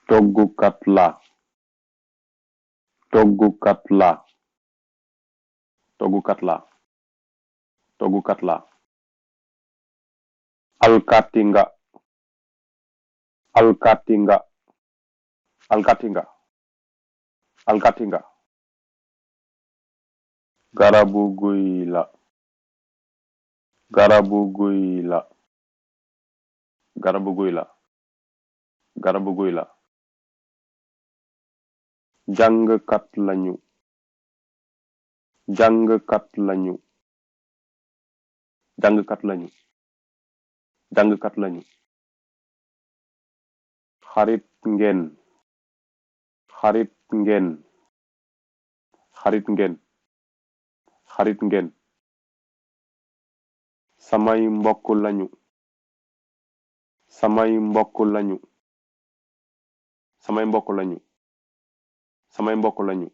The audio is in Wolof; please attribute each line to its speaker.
Speaker 1: toggukat la toggukat la toggukat la toggukat la alkati nga alkati nga alkati nga alkati nga garabu guy la garabu guy la garabu guy la garabu guy la jàngkat lañu jàngkat lañu jàngkat lañu jàngkat lañu xarit ngeen xarit ngeen xarit ngeen xarit ngeen samay mbokk lañu samay mbokk lañu samay mbokk lañu samay mbokk lañu